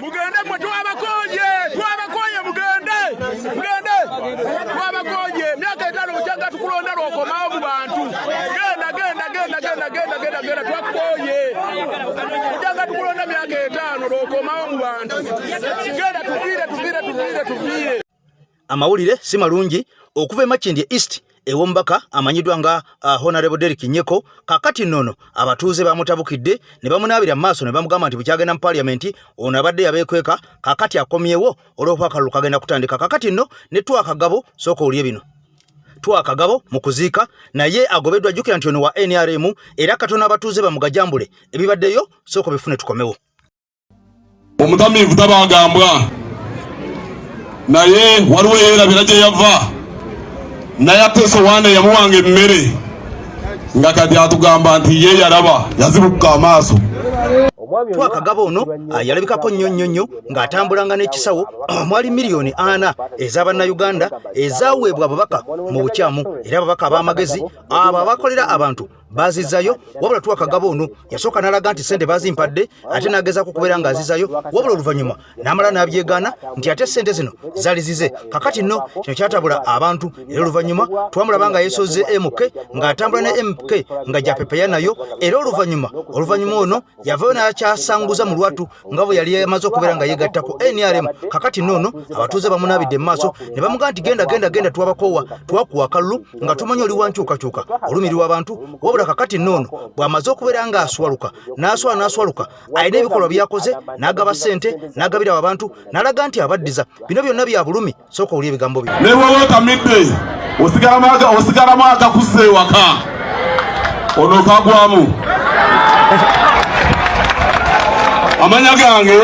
Mugende mwe, twabakoye, twabakoye, mugende, mugende, twabakoye. Myaka 5 bukyanga tukulonda lwokomawo mu bantu. Genda, genda, genda, genda, genda, genda, genda, twakukoye. Bukyanga tukulonda myaka 5 lwokomawo mu bantu. Genda, tuviire, tuviire, tuviire, tuviire. Amawulire si malungi okuva e Makindye East ew'omubaka amanyiddwa nga Honorable Derrick Nyeko. Kakati nnono abatuuze bamutabukidde ne bamunaabira mu maaso ne bamugamba nti bukyagenda mu paaliyamenti ono abadde yabeekweka, kakati akomyewo olw'okuba akalulu kagenda kutandika. Kakati nno ne Twakagabo, sooka owulye bino. Twakagabo mu kuziika naye agobeddwa. Jjukira nti ono wa NRM era katono abatuuze bamugajambule. Ebibaddeyo sooka bifune, tukomewo. Omutamiivu tabagambwa, naye waliwo yeerabira gye yava, naye ate esowaani eyamuwanga emmere nga kati atugamba nti ye yalaba yazibukuka amaaso. Twakagabo ono yalabikako nnyo nnyo nnyo ng'atambulanga n'ekisawo omwali miliyoni 40 ez'abannayuganda ezaaweebwa ababaka mu bukyamu, era ababaka ab'amagezi abo abakolera abantu baazizzayo. Wabula Twakagabo ono yasooka n'alaga nti sente baazimpadde, ate n'agezaako okubeera ng'azizzayo, wabula oluvannyuma n'amala n'abyegaana nti ate sente zino zaali zize. Kakati nno kino kyatabula abantu, era oluvannyuma twamulaba nga yeesoze MK, ng'atambula ne MK nga gyapepeya nayo. Era oluvannyuma ono yavayo n'akyasanguza mu lwatu nga bwe yali amaze okubeera nga yeegatta ku NRM. Kakati nno ono abatuuze bamunaabidde mu maaso ne bamugamba nti genda, genda, genda, twabakoowa, twakuwa akalulu nga tumanyi oli wankyukakyuka, olumirirwa abantu. Wabula kakati nno ono bw'amaze okubeera ng'aswaluka n'aswala n'aswaluka, alina ebikolwa byakoze, n'agaba ssente n'agabira abantu n'alaga nti abaddiza. Bino byonna bya bulumi, sooka owulire ebigambo bino. Ne bw'oba otamidde osigalamu akakuzza ewaka, ono kagwamu. Amanya gange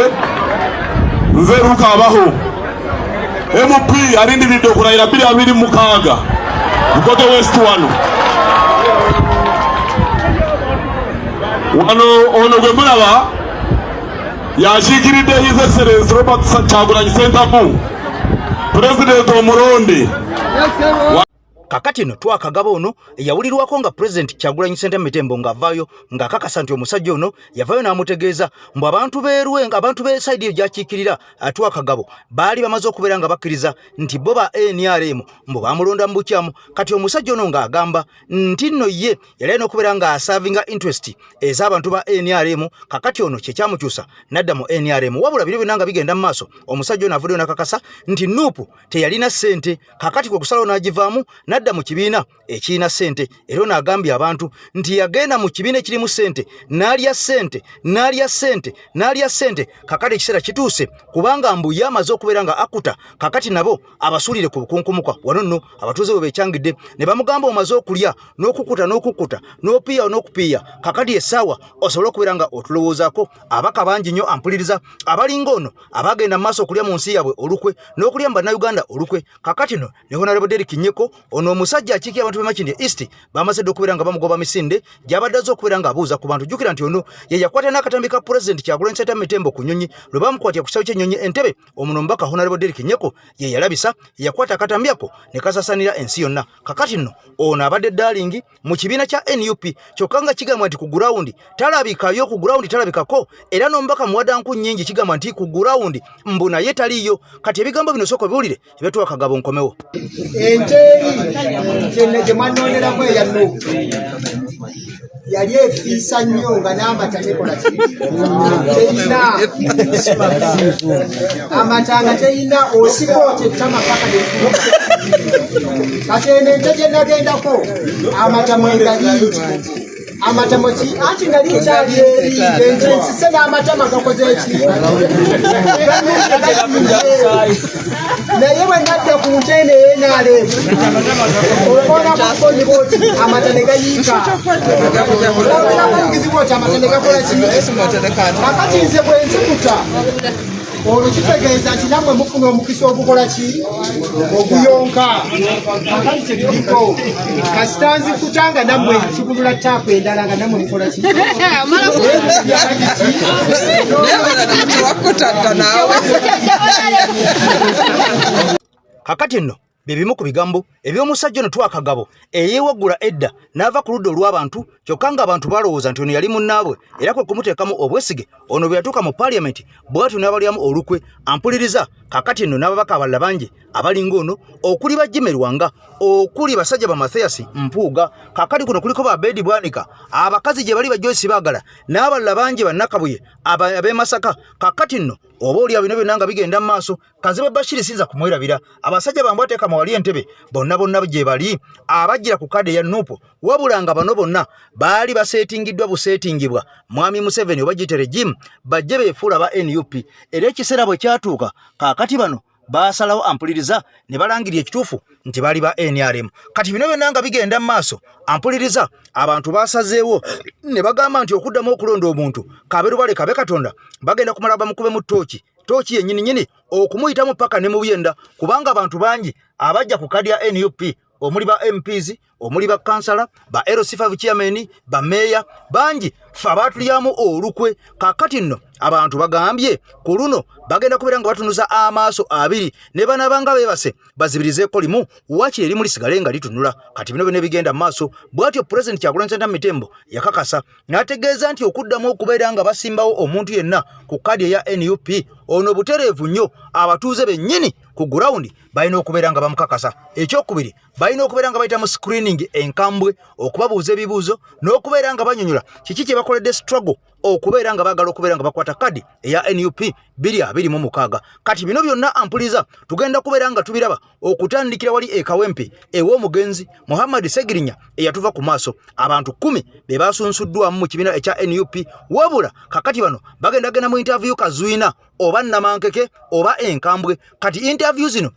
nze Luka Abaho, MP alindiridde okulayira 2026, Bukoto West. Wano wano ono gwe mulaba yakiikiridde His Excellence Robert Kyagulanyi Ssentamu, pulezidenti omulonde. Kakati no Twakagaba ono yawulirwako nga Pulezidenti Kyagulanyi Ssentamu Mitembo ng'avaayo ng'akakasa nti omusajja ono yavaayo n'amutegeeza mbu abantu b'erwe, abantu b'e side eyo gy'akiikirira Twakagabo baali bamaze okubeera nga bakkiriza nti bo ba NRM mbu bamulonda mu bukyamu. Kati omusajja ono ng'agamba nti nno ye yali alina okubeera ng'aservinga interest ez'abantu ba NRM. Kakati ono kyekyamukyusa n'adda mu NRM. Wabula bino byonna nga bigenda mu maaso, omusajja ono avuddeyo n'akakasa nti NUP teyalina ssente. Kakati kwe kusalawo n'agivaamu n'adda mu kibiina ekirina ssente. Era ono agambye abantu nti yagenda mu kibiina ekirimu ssente n'alya ssente, n'alya ssente, n'alya ssente. Kakati ekiseera kituuse kubanga mbu ye amaze okubeera nga akuta, kakati nabo abasuulire ku bukunkumuka. Wano nno abatuuze bwe bekyangidde ne bamugamba, omaze okulya n'okukuta n'okukuta n'opiiya n'okupiiya, kakati essaawa osobole okubeera nga otulowoozaako. Abaka bangi nnyo ampuliriza abalinga ono abagenda mu maaso okulya mu nsi yaabwe olukwe n'okulya mu Bannayuganda olukwe. Kakati no ne Honorable Derrick Nyeko ono omusajja akiikira abantu b'e Makindye East bamaze dda okubeera nga bamugoba misinde gy'abadde azze okubeera ng'abuuza ku bantu. Jjukira nti ono ye yakwata n'akatambi ka Pulezidenti Kyagulanyi Ssentamu Mitembo ku nnyonyi lwe bamukwatira ku kisaawe ky'ennyonyi Entebbe. Omuno omubaka Honorable Derrick Nyeko ye yalabisa, yakwata akatambi ako ne kasasanira ensi yonna. Kakati nno ono abadde darling mu kibiina kya NUP, kyokka nga kigambwa nti ku ground talabikayo, ku ground talabikako. Era n'omubaka Muwadanku nnyingi kigambwa nti ku ground mbu naye taliiyo. Kati ebigambo bino sooka obiwulire ebyatuwa Kagabo, nkomewo. Ente eri gye mwanonderamu eya NUP yali efiisa nnyo nga n'amata tekola teyina amata, nga teyina osika otyo ettama paka. Kati eno ente gye nagendako amata mwegali, amata mweki, anti nali nkyali eri ente ensise n'amatama gakoze eki, naye bwe nadda ku nte eno eyenaleemu okoona kukonyi bwoti amata ne gayiika, ogerako bwoti amata ne gakola ki. Kakati nze bwe nzikuta olwo kitegeeza nti nammwe mufuna omukisa ogukola ki, oguyonka. Kakati kyetuliko, kasita nzikuta nga nammwe nsikulula taapu endala nga nammwe mukola ki. Tewakutadda naawe. Kakati nno Bye bimu ku bigambo eby'omusajja ono Twaha Kagabo eyeewaggula edda n'ava ku ludda olw'abantu, kyokka ng'abantu balowooza nti ono yali munnaabwe era kwe kumuteekamu obwesige. Ono bwe yatuuka mu paaliyamenti bw'atyo n'abalyamu olukwe. Ampuliriza kakati nno n'ababaka abalala bangi abalinga ono, okuli ba Jimmy Lwanga, okuli basajja ba Mathias Mpuuga, kakati kuno kuliko ba Abedi Bwanika, abakazi gye bali ba Joyce Bagala n'abalala bangi bannakabuye ab'e Masaka. Kakati nno oba olya bino byonna nga bigenda mu maaso, Kazibwe Bashir sinza kumwerabira, abasajja bambwa teeka mu wali entebe bonna bonna gye bali abajjira ku kade ya NUP, wabula nga bano bonna baali baseetingiddwa buseetingibwa Mwami Museveni oba giyite regime bajje beefuula ba NUP. Era ekiseera bwe kyatuuka kaakati bano baasalawo ampuliriza ne balangirira ekituufu nti baali ba NRM. Kati bino byonna nga bigenda mu maaso, ampuliriza abantu baasazeewo ne bagamba nti okuddamu okulonda omuntu kabe lubale kabe Katonda, bagenda kumala bamukubemu ttooki, ttooki yennyini nyini okumuyitamu paka ne mu byenda, kubanga abantu bangi abajja ku kadi ya NUP omuli ba MPs, omuli ba kansala, ba LC5 chairman, ba meeya bangi ffe abaatulyamu olukwe. Kaakati nno abantu bagambye ku luno bagenda kubeera nga batunuza amaaso abiri, ne banaabanga beebase bazibirizeeko limu, waakiri erimu lisigale nga litunula. Kati bino byonna ebigenda mu maaso, bw'atyo Pulezidenti Kyagulanyi Ssentamu Mitembo yakakasa n'ategeeza nti okuddamu okubeera nga basimbawo omuntu yenna ku kaadi eya NUP ono butereevu nnyo, abatuuze bennyini ku gurawundi balina okubeera nga bamukakasa. Ekyokubiri, balina okubeera nga bayita mu screening enkambwe okubabuuza ebibuuzo n'okubeera nga banyonyola kiki kye bakoledde struggle okubeera nga baagala okubeera nga bakwata kadi eya NUP 2026. Kati bino byonna ampuliza tugenda kubeera nga tubiraba okutandikira wali e Kawempe ew'omugenzi Muhammad Segirinya eyatuva ku maaso. Abantu 10 be basunsuddwamu mu kibiina ekya NUP, wabula kakati bano bagenda genda mu interview Kazwina oba Namankeke oba enkambwe. Kati interview zino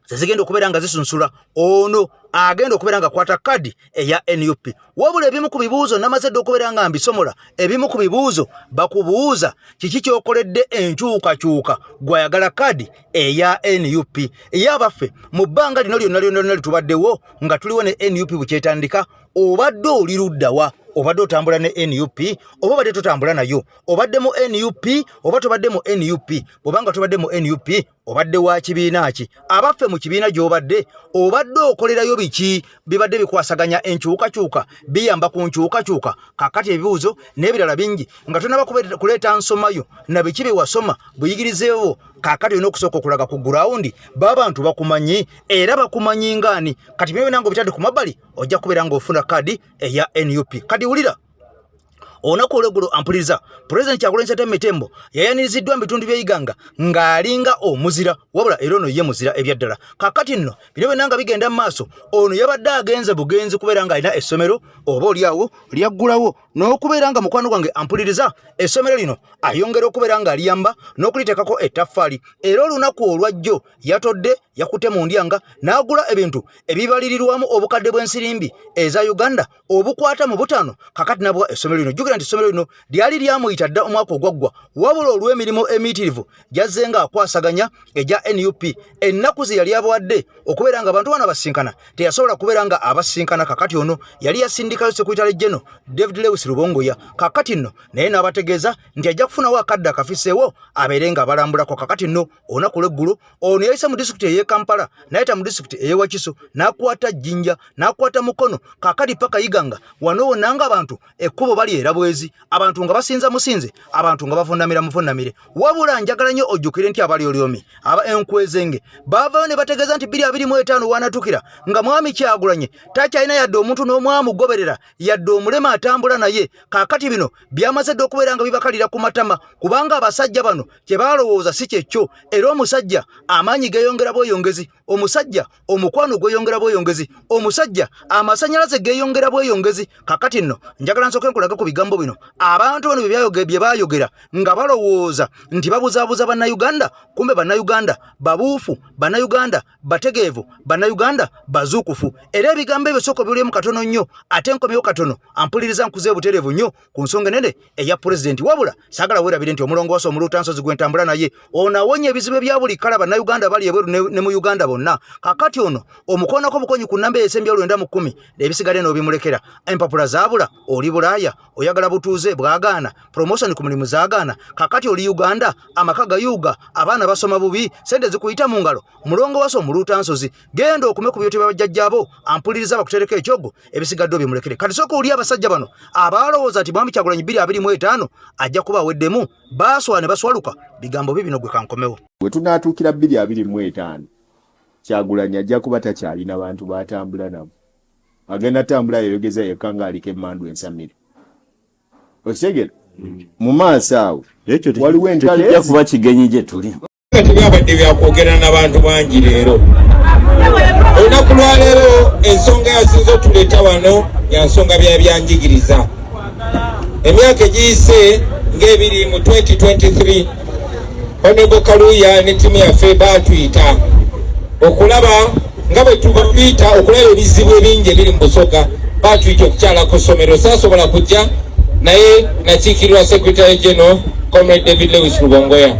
zezigenda okubeera nga zisunsula ono agenda okubeera nga kwata kadi eya NUP. Wabula ebimu ku bibuuzo namaze dda okubeera nga mbisomola. Ebimu ku bibuuzo bakubuuza kiki kyokoledde enkyukakyuka gwayagala kadi eya NUP. Eyabaffe mu bbanga lino lyonna lyonna lyonna litubaddewo nga tuliwo ne NUP bukyetandika, obadde oli luddawa? Obadde otambula ne NUP oba obadde totambula nayo? Obadde mu NUP oba tobadde mu NUP? Bw'obanga tobadde mu NUP, obadde wa kibiina ki? Abaffe mu kibiina gy'obadde, obadde okolerayo biki? Bibadde bikwasaganya enkyukakyuka, biyamba ku nkyukakyuka? Kakati ebibuuzo n'ebirala bingi nga tonaba kuleeta nsomayo na biki bye wasoma buyigirizeewo. Kakati olina okusooka okulaga ku gurawundi babantu bakumanyi era bakumanyi ngaani. Kati byona nga obitadde ku mabbali, ojja kubeera ng'ofuna kaadi eya NUP. Kati wulira, olunaku olweggulo ampuliriza Pulezidenti Kyagulanyi Ssentamu Mitembo yayaniriziddwa mu bitundu by'e Iganga ng'alinga omuzira, wabula era ono ye muzira ebyaddala. Kakati nno bino byonna nga bigenda mu maaso, ono yabadde agenze bugenzi kubeera ng'alina essomero oba oliawo lyaggulawo n'okubeera nga mukwano gwange ampuliriza essomero lino ayongera okubeera ng'aliyamba n'okuliteekako ettaffaali. Era olunaku olwajjo yatodde yakutte mu ndyanga n'agula ebintu ebibalirirwamu obukadde bw'ensirimbi eza Uganda obukwata mu 5. Kakati nabwa essomero lino, jjukira nti essomero lino lyali lyamuyita dda omwaka ogwaggwa, wabula olw'emirimu emiyitirivu gyazze ng'akwasaganya egya NUP, ennaku ze yali abawadde okubeera nga abantu bano abasinkana teyasobola kubeera nga abasinkana. Kakati ono yali yasindikayo Secretary General David Lewis Rubongoya, kakati nno naye n'abategeeza nti ajja kufunawo akadde akafiseewo abeere nga abalambulako. Kakati nno olunaku lw'eggulo ono yayise mu disitulikiti ey'e Kampala, n'ayita mu disitulikiti ey'e Wakiso, n'akwata Jinja, n'akwata Mukono, kakati paka Iganga. Wano wonna nga abantu ekkubo balyera bwezi, abantu nga basinza musinze, abantu nga bavunamira muvunamire. Wabula njagala nnyo ojjukire nti abalyolyomi aba enkwezenge baavayo ne bategeeza nti 2025 wanatukira nga Mwami Kyagulanyi takyalina yadde omuntu n'omwamugoberera, yadde omulema atambula naye. Kaakati bino byamaze dda okubeera nga bibakalira ku matama, kubanga abasajja bano kye baalowooza si kyekyo. Era omusajja amaanyi geeyongera bweyongezi, omusajja omukwano gweyongera bweyongezi, omusajja amasannyalaze geeyongera bweyongezi. Kakati nno njagala nsooke nkulage ku bigambo bino abantu bano bye baayogera nga balowooza nti babuzaabuza Bannayuganda, kumbe Bannayuganda babuufu, Bannayuganda bategeevu, Bannayuganda bazuukufu. Era ebigambo ebyo sooka obiwuliremu katono nnyo, ate nkomyewo katono ampuliriza nkuze obutereevu nnyo ku nsonga enene eya pulezidenti. Wabula saagala weerabire nti omulongoosa omuluuta nsozi gwe ntambula naye ono awonya ebizibu ebya buli kala Bannayuganda bali ebweru ne ne mu Uganda bonna. Kakati ono omukoonako bukonyi ku nnamba eyesembya 9 mu 10, ebisigadde n'obimulekera. Empapula zaabula, oli Bulaaya, oyagala butuuze bwagaana, promotion ku mulimu zaagaana, kakati oli Uganda, amaka gayuuga, abaana basoma bubi, sente zikuyita mu ngalo, mulongo waso omuluuta nsozi, genda okume ku byote bya bajjajjaabo, ampuliriza bakutereko ekyogo, ebisigadde obimulekere. Kati sooka oli abasajja bano abaalowooza nti Mwami Kyagulanyi 2025 ajja kuba aweddemu, baaswala ne baswaluka. Bigambo bibino, gwe kankomewo. Bwe tunaatuukira 2025, Kyagulanyi ajja kuba takyalina bantu batambula nabo, agenda tambula yeyogeza yekka ng'aliko emmandu ensamire. Okitegera mu maaso awo waliwo entalo. Tekijja kuba kigenyi gye tuli. Tebyabadde byakwogera n'abantu bangi leero. Olunaku lwaleero ensonga yasinze otuleeta wano ya nsonga bya byanjigiriza. Emyaka egiyise ng'ebiri, mu 2023, Honorable Kaluya ne ttiimu yaffe baatuyita okulaba nga bwe tubayita okulaba ebizibu ebingi ebiri mu Busoga. Baatuyita okukyala ku ssomero. Saasobola kujja, naye nakiikirirwa Secretary General, Comrade David Lewis Rubongoya.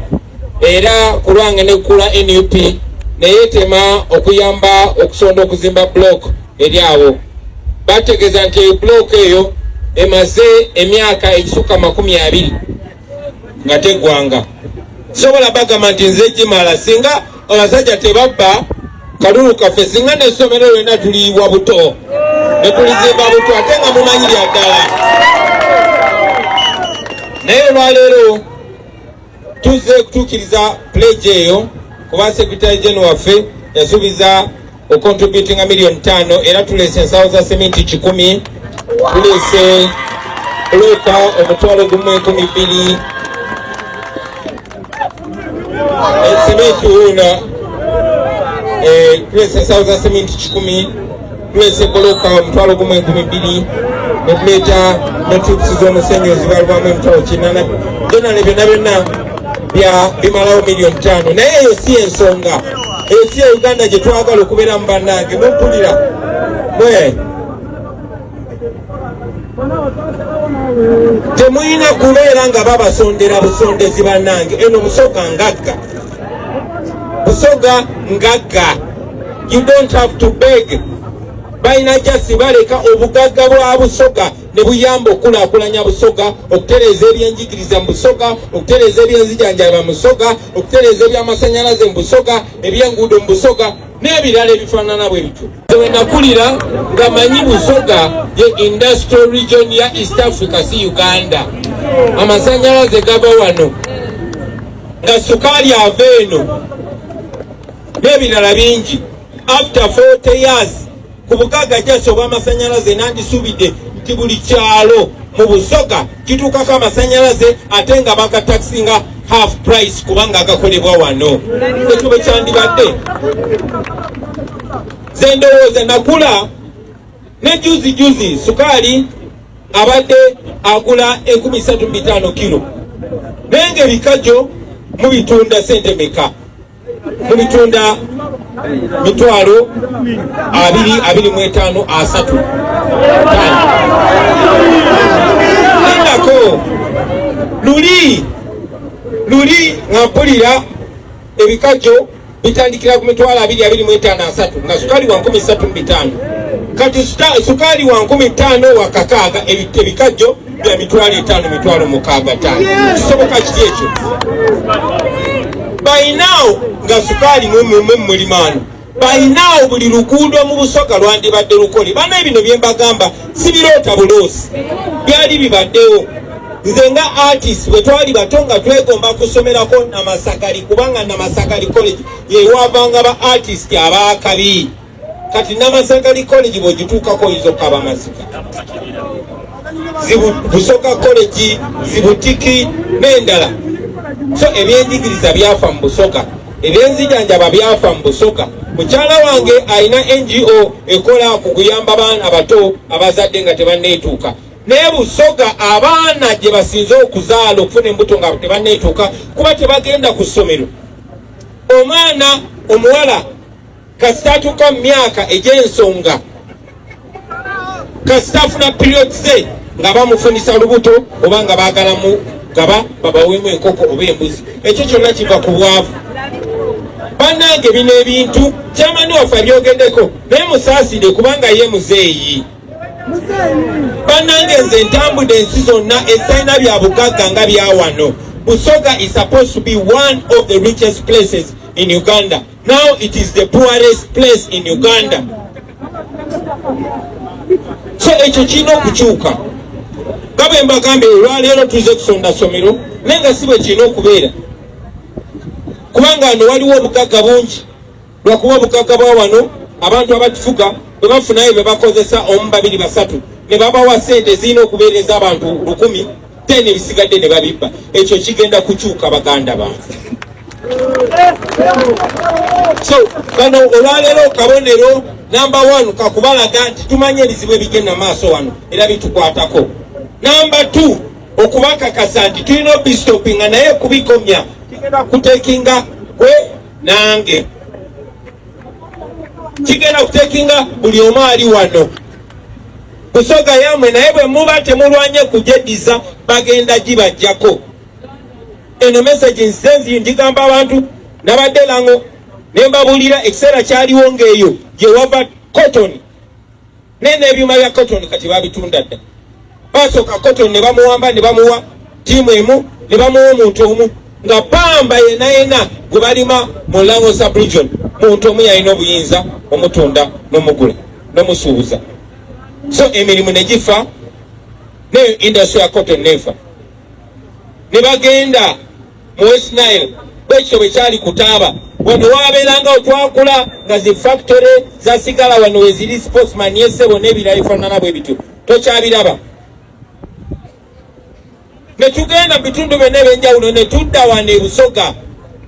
Era ku lwange nekula NUP neyeetema okuyamba okusonda okuzimba block eri awo. Bategeeza nti eyo block eyo emaze emyaka egisukka 20 nga teggwanga. Sobola bagamba nti nze gimala. Singa abasajja tebabba kalulu kaffe, singa n'essomero lyonna tuliyiwa buto ne tulizimba buto, ate nga mumanyi lya ddala. Naye olwaleero tuzze kutuukiriza pledge eyo, kuba Secretary General waffe yasuubiza ocontributinga miliyoni 5. Era tuleese ensawo za seminti 100, tuleese buloka 12,000, seminti wuuna, tuleese ensawo za seminti 100, tuleese buloka 12,000, netuleeta ne trips z'omusenyu ezibalwamu 800,000. Byonna byonna byonna bya bimalawo miliyoni 5. Naye eyo si ensonga. Eyo si ya Uganda gye twagala okubeeramu. Bannange, mumpulira mwe? Temulina kubeera nga babasondera busondezi. Bannange, eno Busoga ngagga, Busoga ngagga. You don't have to beg. Balina just baleka obugagga bwa Busoga ne buyamba okukulaakulanya Busoga, okutereeza ebyenjigiriza mu Busoga, okutereeza ebyenzijanjaba mu Busoga, okutereeza ebyamasanyalaze mu Busoga, ebyenguudo mu Busoga n'ebirala ebifaanana bwe bityo. We nakulira nga manyi Busoga ye industrial region ya East Africa, si Uganda. Amasanyalaze gava wano, nga sukaali ava eno n'ebirala bingi. After 40 years, ku bugagga just obw'amasanyalaze, nandisuubidde nti buli kyalo mu Busoga kituukako amasanyalaze, ate nga bagataxinga half price kubanga agakolebwa wano. Ekyo bwe kyandibadde. Ze ndowooza nakula ne juzi juzi sukaali abadde agula 3500 kiro, naye nga ebikajjo mubitunda sente meka? Mubitunda 20,000, 25, 30. Lindako. Luli luli nga mpulira ebikajjo bitandikira ku 20,000, 25, 30, nga sukaali wa 3500. Kati sukaali wa 5000, wa 6000, ebikajjo bya 50,000, 60,000, 5. Kisoboka kiti ekyo? By now nga sukaali mumulimaano. By now buli luguudo mu Busoga lwandibadde lukole. Bana, bino bye mbagamba sibiroota buloosi, byali bibaddewo. Nze nga artist, bwe twali bato nga twegomba kusomerako Namasagali, kubanga Namasagali College yewavanga ba artist abakabi. Kati Namasagali College bw'ogituukako oyinza okukaba amasika. Busoga College, Zibutiki n'endala. So ebyenjigiriza byafa mu Busoga, ebyenzijanjaba byafa mu Busoga. Mukyala wange alina NGO ekola ku kuyamba baana bato abazadde nga tebanneetuuka, naye Busoga abaana gye basinze okuzaala, okufuna embuto nga tebanneetuuka, kuba tebagenda ku ssomero. Omwana omuwala kasita atuuka mu myaka egy'ensonga, kasita afuna period ze, nga bamufunisa lubuto oba nga baagala mu gaba babawemu enkoko oba embuzi. Ekyo kyonna kiva ku bwavu. Bannange, bino ebintu kyamani waffe abyogeddeko, naye musaasire kubanga ye muzeeyi. Bannange, nze ntambudde ensi zonna ezitalina bya bugagga nga bya wano. Busoga is supposed to be one of the richest places in Uganda. Now it is the poorest place in Uganda. So ekyo kirina okukyuka. Nga bwe mbagambye, olwaleero tuze kusonda ssomero, naye nga si bwe kirina okubeera, kubanga wano waliwo obugagga bungi. Lwakuba obugagga bwa wano, abantu abatufuga bwe bafunayo bye bakozesa, omu, babiri, basatu, ne babawa sente ezirina okubeereza abantu 1000, then ebisigadde ne babibba. Ekyo kigenda kukyuka, baganda bange. So bano olwaleero kabonero number one kakubalaga nti tumanye ebizibu ebigenda maaso wano era bitukwatako. Number two, okubakakasa nti tulina obistopinga, naye kubikomya kigenda kutekinga gwe nange, kigenda kutekinga buli omu ali wano. Busoga yamwe, naye bwe muba temulwanye kugyeddiza, bagenda gibajjako. Eno message nze nzi ndigamba abantu. Nabadde Lango ne mbabuulira ekiseera kyaliwo ng'eyo gye wava cotton, naye n'ebyuma bya cotton kati babitunda dda. Basooka cotton ne bamuwamba, ne bamuwa ttiimu emu, ne bamuwa omuntu omu, nga pamba yena yena gwe balima mu Lango sub-region, muntu omu yalina obuyinza omutunda n'omugula n'omusuubuza. So emirimu ne gifa, neyo industry ya cotton nefa. Ne bagenda mu West Nile, bwekityo bwe kyali kutaaba. Wano wabeeranga twakula nga zi factory zasigala wano weziri, Sportsman yesebo n'ebirala bifaanana bwe bityo, tokyabiraba. Ne tugenda mu bitundu byonna ebyenjawulo, ne tudda wano e Busoga.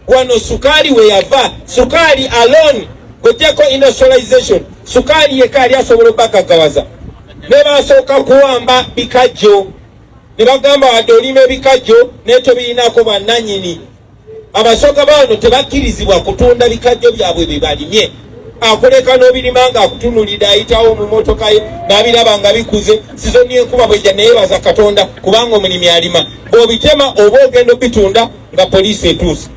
Wano sukaali we yava. Sukaali alone, gojjako industrialization, sukaali yeka yali asobola obbagaggawaza. Ne basooka kuwamba bikajjo, ne bagamba wadde olima ebikajjo naye tobirinako bwannannyini. Abasoga bano tebakkirizibwa kutunda bikajjo byabwe bye balimye. Akuleka n'obirima nga akutunulidde, ayitawo mu motoka ye n'abiraba nga bikuze. Sizoni enkuba bwejja, neyebaza Katonda kubanga omulimi alima. Bw'obitema oba ogenda obitunda, nga poliisi etuuse.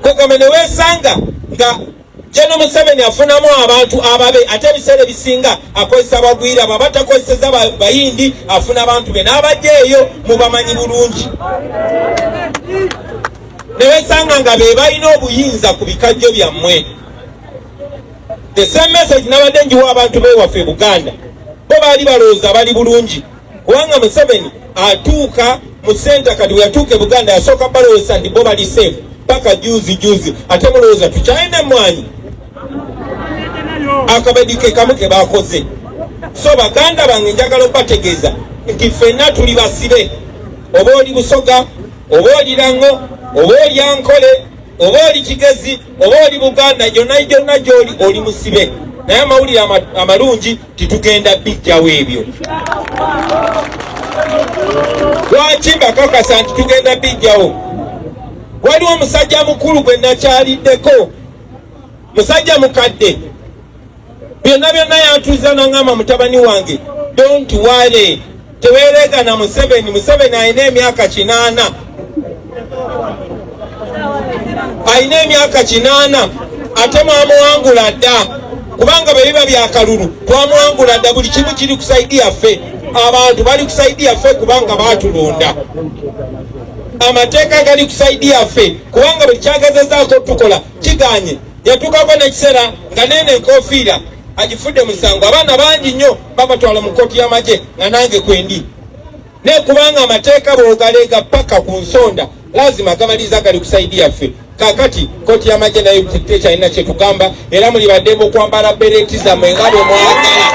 Kwegamba ne weesanga nga General Museveni afunamu abantu ababe, ate ebiseera ebisinga akozesa bagwira. Baba takozeseza bayindi, afuna abantu be n'abajja eyo mubamanyi bulungi, ne besanga nga be balina obuyinza ku bikajjo byammwe. The same message nabadde njiwa abantu bewaffe e Buganda. Bo baali balowooza bali bulungi kubanga Museveni atuuka mu center. Kati weyatuuka e Buganda, yasooka balowooza nti bo bali safe paka juzi juzi. Ate mulowooza tukyalina emmwanyi? Akabedi ke kamu ke bakoze. So baganda bange, njagala okubategeeza nti ffenna tuli basibe. Oba oli Busoga, oba oli Lango, oba oli Ankole, oba oli Kigezi, oba oli Buganda, gyonna gyonna gyoli, oli musibe. Naye amawulire amalungi titugenda bijjawo ebyo. Lwaki mbakakasa nti tugenda bijjawo? Waliwo omusajja mukulu gwe nakyaliddeko, musajja mukadde, byonna byonna yantuuza naŋŋamba, "Mutabani wange, don't worry, teweeregana Museveni. Museveni alina emyaka 80, alina emyaka 80, ate mwamuwangula dda, kubanga bwe biba byakalulu twamuwangula dda. Buli kimu kiri ku side yaffe, abantu bali ku side yaffe kubanga baatulonda, amateeka gali ku side yaffe, kubanga buli kyagezezaako tukola kiganye." Yatuukako n'ekiseera nga neeno enkofiira agifudde musango. Abaana bangi nnyo babatwala mu kkooti y'amagye, nga nange kwendi, naye kubanga amateeka bw'ogaleega paka ku nsonda, lazima gamaliriza gali ku side yaffe. Kakati kooti y'amagye nayo tekyalina kyetugamba, era muli baddembe okwambala bereti zammwe nga bwe mwagala.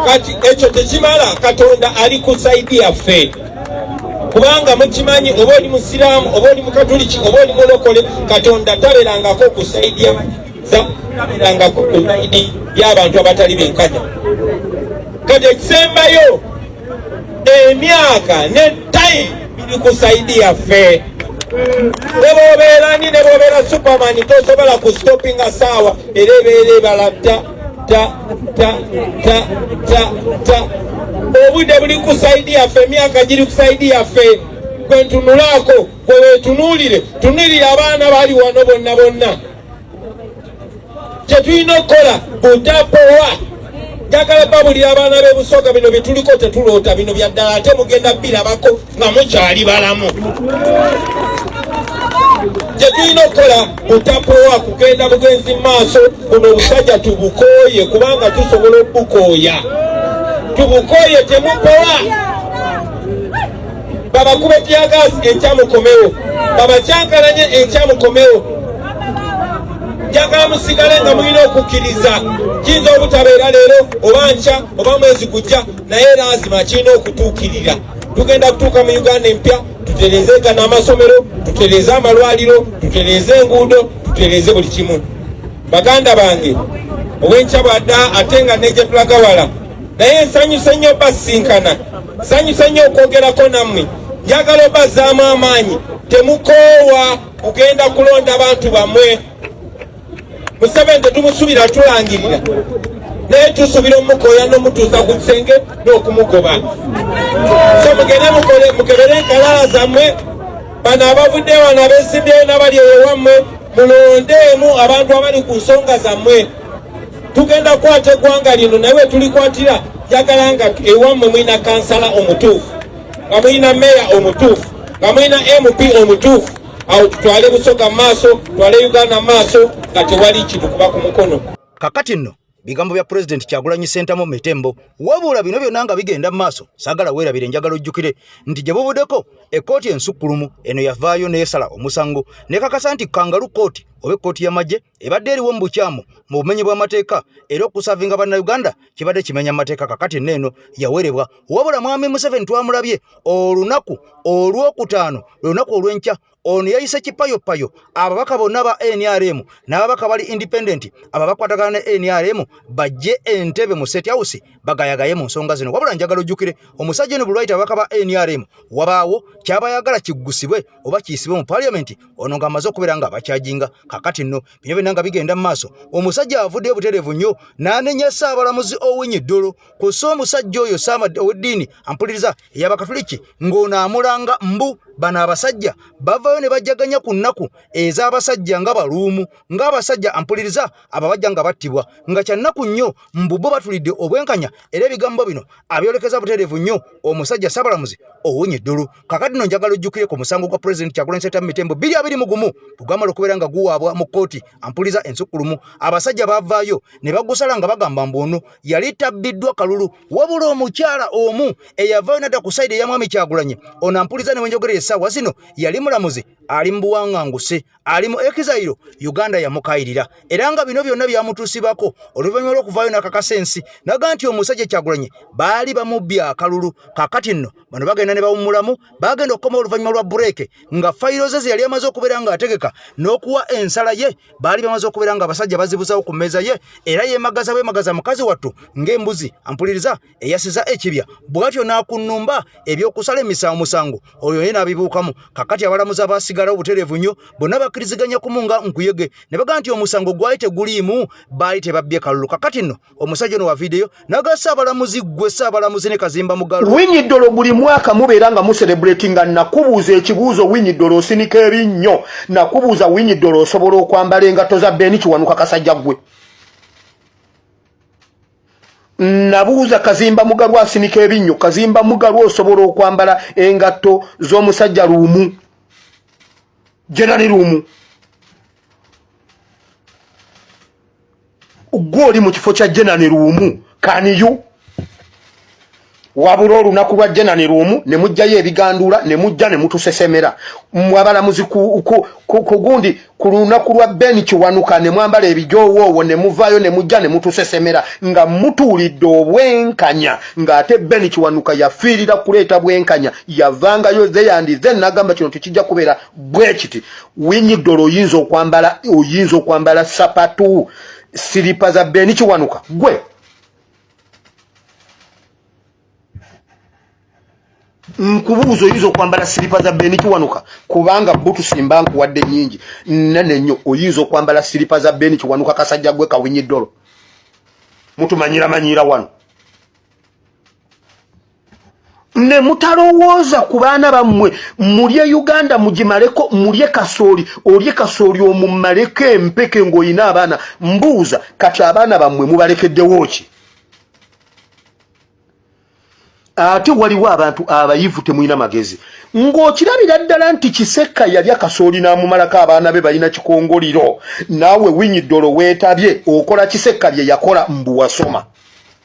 Kati ekyo tekimala, Katonda ali ku side yaffe, kubanga mukimanyi, oba oli musiraamu, oba oli mukatuliki, oba oli mulokole, Katonda taberangako ku side taberangako ku side y'abantu abatali benkanya. Kati ekisembayo, emyaka ne time biri ku side yaffe. Ne bwobeera ni, ne bwobeera Superman, tosobola ku stopinga saawa, era ebeera ebala ta ta ta ta ta ta. Obudde buli ku sayidi yaffe, emyaka giri ku sayidi yaffe. Gwe ntunulaako, gwe weetunuulire, tunuulire abaana bali wano bonna bonna. Kye tulina okukola butapowa. Njagala babulira abaana b'e Busoga, bino bye tuliko tetuloota, bino bya ddala, ate mugenda birabako nga mukyali balamu. Kye tulina okukola butapowa, kugenda bugenzi mu maaso. Buno obusajja tubukooye, kubanga tusobola okubukooya. Tubukooye, temupowa. Babakube tiyagaasi enkya mukomewo, babakyankalanye enkya mukomewo. Njagala musigale nga mulina okukkiriza. Kiyinza obutabeera leero oba nkya oba mwezi gujja, naye lazima kirina okutuukirira. Tugenda kutuuka mu Uganda empya, tutereeze gano amasomero, tutereeze amalwaliro, tutereeze enguudo, tutereeze buli kimu. Baganda bange, obwenkya bwadda ate nga neje tulaga wala, naye nsanyuse nnyo basisinkana, nsanyuse nnyo okwogerako nammwe. Njagala obazzaamu amaanyi, temukoowa kugenda kulonda bantu bammwe. Museveni tetumusubira tulangirira, naye tusubira omukooya n'omutuusa ku kisenge n'okumugoba. So mugende mukole, mukebere enkalala zammwe. Bano abavudde wano abesimbyeyo n'abali eyo wammwe, mulondeemu abantu abali ku nsonga zammwe. Tugenda kukwata eggwanga lino, naye we tulikwatira njagala nga ewammwe mulina kansala omutuufu, nga mulina meeya omutuufu, nga mulina MP omutuufu. Awo tutwale Busoga mu maaso, tutwale Uganda mu maaso, nga tewali kitukuba ku mukono. Kakati nno bigambo bya Pulezidenti Kyagulanyi Ssentamu Mitembo. Wabula bino byonna nga bigenda mu maaso, saagala weerabire, njagala ojjukire nti gye buvuddeko ekkooti ensukkulumu eno yavaayo n'esala omusango nekakasa nti kangalu kkooti oba ekkooti y'amagye ebadde eriwo mu bukyamu mu bumenyi bw'amateeka, era okusavinga Bannayuganda kibadde kimenya mateeka. Kakati nno eno yawerebwa. Wabula Mwami Museveni twamulabye olunaku olwokutaano, lwe lunaku olw'enkya, ono yayise kipayopayo ababaka bonna ba NRM n'ababaka bali independent abo abakwatagana ne NRM bajje Entebbe mu State House bagayagaye mu nsonga zino. Wabula njagala ojjukire omusajja ono bulwayita ababaka ba NRM wabaawo kyabayagala kiggusibwe oba kiyisibwe mu parliament, ono ng'amaze okubeera nga abakyajinga. Kakati nno bino byonna nga bigenda mu maaso, omusajja avuddeyo butereevu nnyo n'anenya Ssaabalamuzi Owiny Dollo kussa omusajja oyo ow'eddiini ampuliriza ey'Abakatuliki, ng'ono amulanga mbu bano abasajja bavayo ne bajjaganya ku nnaku ez'abasajja nga baluumu, ng'abasajja ampuliriza ababajja nga battibwa, nga kya nnaku nnyo mbu bo batulidde obwenkanya. Era ebigambo bino abyolekeza butereevu nnyo omusajja Ssaabalamuzi Owiny Dollo. Kakati nno njagala ojjukire ku musango gwa Pulezidenti Kyagulanyi Ssentamu Mitembo 2021 bwe gwamala okubeera nga guwaabwa mu kkooti ampuliza ensukkulumu, abasajja baavaayo ne bagusala nga bagamba mbu ono yali tabbiddwa kalulu. Wabula omukyala omu eyavaayo nadda ku sayidi eya Mwami Kyagulanyi, ono ampuliza ne wenjogerera essaawa zino yali mulamuzi ali mu buwanganguse, ali mu exile, Uganda yamukayirira. Era nga bino byonna byamutuusibwako oluvannyuma lw'okuvaayo n'akakasa ensi naga nti omusajja Kyagulanyi baali bamubbye akalulu. Kakati nno bano bagenda ne bawummulamu, bagenda okukoma oluvannyuma lwa bureeke nga fayiro ze ze yali amaze okubeera ng'ategeka n'okuwa ensala ye baali bamaze okubeera nga abasajja bazibuzawo ku mmeeza ye, era yeemagaza bwemagaza mukazi wattu ng'embuzi ampuliriza eyasiza ekibya, bw'atyo n'akunnumba ebyokusala emisango musango oyo ye n'abibuukamu. Kakati abalamuzi abaasigalawo butereevu nnyo bonna bakkiriziganya kumu nga nkuyege ne bagamba nti omusango gwali teguliimu, baali tebabbye kalulu. Kakati nno omusajja ono wa vidiyo naga Ssaabalamuzi, ggwe Ssaabalamuzi ne Kazimba Mugalu. Owiny Dollo, buli mwaka mubeera nga mucelebratinga. Nakubuuza ekibuuzo, Owiny Dollo, osinika ebinnyo. Nakubuuza, Owiny Dollo, osobola okwambala engatto za Beni Kiwanuka? Kasajja ggwe. Nabuuza Kazimba Mugalu asinika ebinnyo, Kazimba Mugalu, osobola okwambala engatto z'omusajja Luumu, General Luumu? Gwe oli mu kifo kya General Luumu, kaniyu wabula olunaku lwa General Luumu ne mugjayo ebigandula ne mujja ne mutusesemera mmwe abalamuzi ku gundi. Ku lunaku lwa Ben Kiwanuka ne mwambala ebijoowoowo ne muvaayo ne mujja ne mutusesemera nga mutuulidde obwenkanya, ng'ate Ben Kiwanuka yafiirira kuleeta bwenkanya. Yavangayo there and then n'agamba kino tekijja kubeera bwe kiti. Owiny Dollo, oyinza okwambala sapatu, siripa za Ben Kiwanuka? Gwe nkubuuza, oyinza okwambala siripa za Beni Kiwanuka? Kubanga butusimba nkuwadde nyingi nene nnyo. Oyinza okwambala siripa za Beni Kiwanuka? Kasajja gwe ka Owiny Dollo, mutumanyira manyira wano. Ne mutalowooza ku baana bammwe. Mulye Uganda mugimaleko, mulye kasooli, olye kasooli omumaleko empeke ng'olina abaana. Mbuuza, kati abaana bammwe mubalekeddewo ki? Ate waliwo abantu abayivu, temulina magezi, ng'okirabira ddala nti Kisekka yalya kasooli n'amumalako abaana be balina kikongoliro. Naawe Winyiddolo weetabye okola Kisekka bye yakola, mbu wasoma.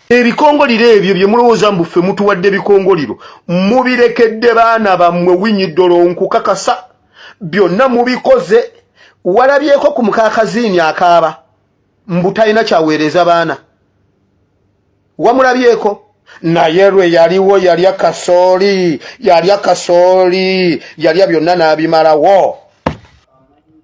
Ebikongoliro ebyo bye mulowooza mbu ffe mutuwadde ebikongoliro, mubirekedde baana bammwe. Winyiddolo, nkukakasa byonna mubikoze. Walabyeko ku mukakaziini akaaba mbu talina kyaweereza baana? Wamulabyeko? Naye lwe yaliwo yalya kasooli, yalya kasooli, yalya byonna n'abimalawo.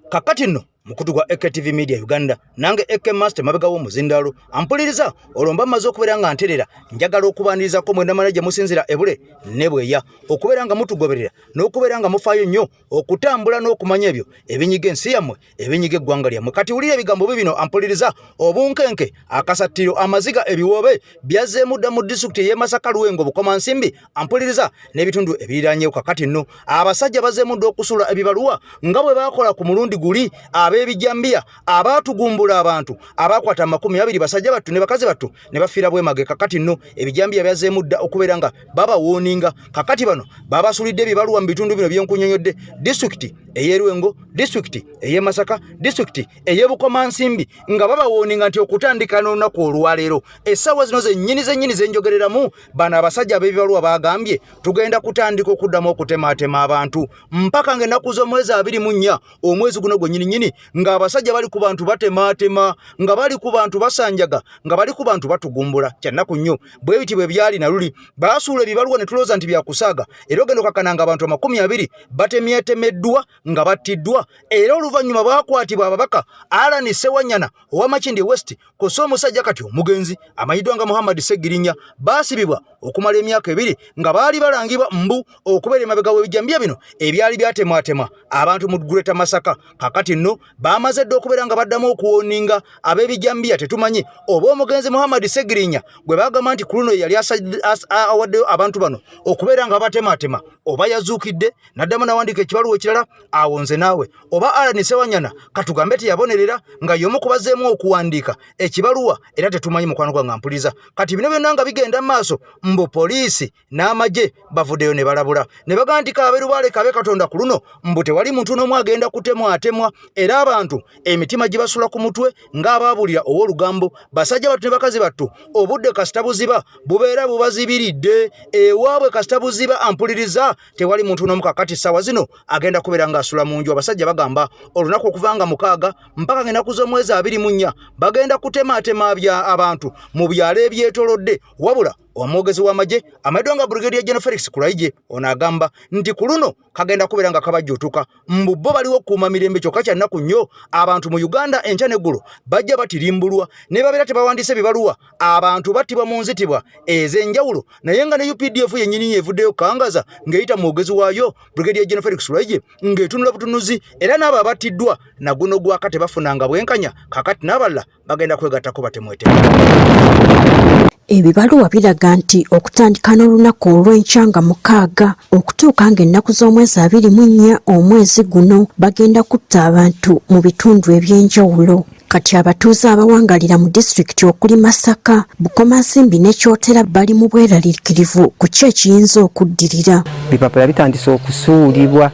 Kakati nno mukutu gwa AKTV Media Uganda, nange AK Master mabega w'omuzindaalo ampuliriza. Olwo mba mmaze okubeera nga nterera, njagala okubaanirizako mwena mana gye musinzira ebule ne bweya okubeera nga mutugoberera n'okubeera nga mufaayo nnyo okutambula n'okumanya ebyo ebinyiga ensi yammwe, ebinyiga eggwanga lyammwe. Kati wulira ebigambo bibino ampuliriza. Obunkenke, akasattiro, amaziga, ebiwoobe byazzeemu dda mu disitulikiti ey'e Masaka, Lwengo, Bukomansimbi ampuliriza n'ebitundu ebiriranyewo. Kakati nno abasajja bazzeemu dda okusuula ebibaluwa nga bwe baakola ku mulundi guli ab'ebijambiya abaatugumbula abantu abaakwata 20 basajja battu ne bakazi battu ne bafiira bwemage. Kakati nno ebijambiya byazzeemu dda okubeera nga babawooninga. Kakati bano babasulidde ebibaluwa mu bitundu bino byenkunyonyodde: disitulikiti ey'e Lwengo, disitulikiti ey'e Masaka, disitulikiti ey'e Bukomansimbi, nga babawooninga nti okutandika n'olunaku olwaleero, essaawa zino zennyini zennyini zenjogereramu, bano abasajja ab'ebibaluwa bagambye tugenda kutandika okuddamu okutemaatema abantu mpaka ng'ennaku z'omwezi 24 omwezi guno gwennyini nnyini, ng'abasajja bali ku bantu batemaatema, nga bali ku bantu basanjaga, nga bali ku bantu batugumbula. Kyannaku nnyo. Bwe biti bwe byali na luli baasuula ebibaluwa ne tulowooza nti byakusaaga, era ogenda okakana nga abantu 20 batemyetemeddwa nga battiddwa. Era oluvannyuma baakwatibwa ababaka Allan Ssewanyana owa Makindye West kw'ossa omusajja kati omugenzi amanyiddwa nga Muhammad Ssegirinya, baasibibwa okumala emyaka 2 nga baali balangibwa mbu okubeera emabega w'ebijambiya bino ebyali byatemwatemwa abantu mu Greater Masaka. Kakati nno baamaze dda okubeera nga baddamu okuwoninga ab'ebijambiya. Tetumanyi oba omugenzi Muhammad Ssegirinya gwe bagamba nti ku luno yali awaddeyo abantu bano okubeera nga batematema, oba yazuukidde n'addamu n'awandiika ekibaluwa ekirala. Awo nze naawe, oba Allan Ssewanyana katugambe teyabonerera nga y'omu kubazeemu okuwandiika ekibaluwa, era tetumanyi. Mukwano gwange mpuliriza, kati bino byonna nga bigenda mu maaso, mbu poliisi n'amagye bavuddeyo ne balabula ne bagamba nti kabe lubaale kabe Katonda, ku luno mbu tewali muntu n'omu agenda kutemwatemwa. Era abantu emitima gibasula ku mutwe ng'abaabulira ow'olugambo. Basajja battu ne bakazi battu, obudde kasita buziba bubeera bubazibiridde ewaabwe. Kasita buziba ampuliriza, tewali muntu n'omu kakati ssaawa zino agenda kubeera ng'asula mu nju. Abasajja bagamba olunaku okuva nga 6 mpaka ng'ennaku z'omwezi 24 bagenda kutemaatema bya abantu mu byalo ebyetolodde. Wabula omwogezi w'amagye amanyiddwa nga Brigadier General Felix Kulayigye, ono agamba nti ku luno kagenda kubeera nga kabajjuutuka, mbu bo baliwo okukuuma mirembe. Kyokka kyannaku nnyo, abantu mu Uganda enkya n'eggulo bajja batirimbulwa ne babeera tebawandiise bibaluwa, abantu battibwa mu nzitibwa ez'enjawulo, naye nga ne UPDF yennyini evuddeyo kangaza ng'eyita mwogezi waayo Brigadier General Felix Kulayigye ng'etunula butunuzi, era n'abo abattiddwa naguno gwaka tebafunanga bwenkanya. Kakati n'abalala bagenda kwegattako batemwetemu. Ebibaluwa biraga nti okutandika n'olunaku olw'enkya nga 6 okutuuka ng'ennaku z'omwezi 24 omwezi guno bagenda kutta abantu mu bitundu eby'enjawulo. Kati abatuuze abawangalira mu disitulikiti okuli Masaka, Bukomansimbi ne Kyotera bali mu bweraliikirivu ku ki ekiyinza okuddirira. Bipapula bitandise okusuulibwa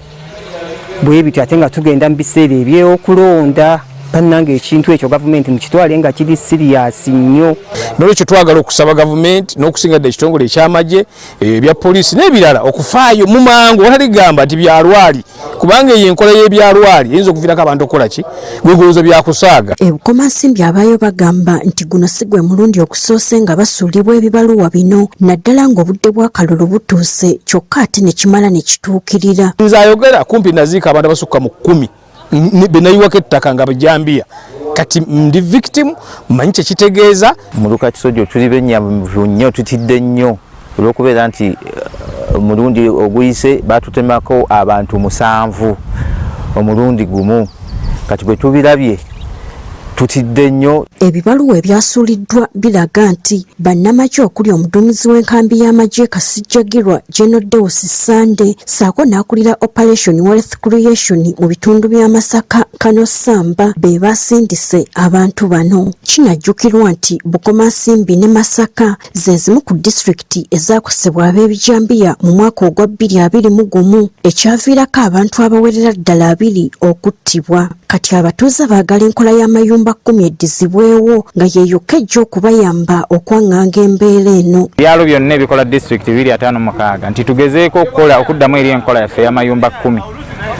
bwe bityo, ate nga tugenda mu biseera ebyokulonda. Bannange, ekintu ekyo gavumenti mukitwale nga kiri serious nnyo. Nolwekyo twagala okusaba gavumenti n'okusinga dda ekitongole ekyamagye, ebya poliisi n'ebirala okufaayo mu mangu, watali gamba nti byalwali, kubanga eyo enkola y'ebyalwali eyinza okuviirako abantu okukola ki gwegowooza byakusaaga. Ebukomansimbi abaayo bagamba nti guno si gwe mulundi okusoose nga basuulibwa ebibaluwa bino, naddala ng'obudde bw'akalulu butuuse, kyokka ate ne kimala ne kituukirira. Nze ayogera kumpi naziika abantu abasukka mu 10 benayiwako ettaka nga bajambiya. Kati ndi victim, manyi kyekitegeeza. Muluka Kisojo tuli bennyamivu nnyo, tutidde nnyo olw'okubeera nti omulundi oguyise batutemako abantu 7 omulundi gumu. Kati bwe tubirabye Tutidde nnyo. Ebibaluwa ebyasuuliddwa biraga nti bannamagye okuli omuduumizi w'enkambi y'amagye Kasijjagirwa General Deus Ssande ssaako n'akulira Operation Wealth Creation mu bitundu bya Masaka Kano Samba be baasindise abantu bano. Kinajjukirwa nti Bukomansimbi ne Masaka ze zimu ku disitulikiti ezaakosebwa ab'ebijambiya mu mwaka ogwa 2021 ekyaviirako abantu abawerera ddala abiri okuttibwa. Kati abatuuze baagala enkola y'amayumba kkumi eddizibwewo nga ye yokka ejja okubayamba okwaŋŋanga embeera eno. Ebyalo byonna ebikola disitulikiti 256 nti tugezeeko okukola okuddamu eri enkola yaffe ey'amayumba kkumi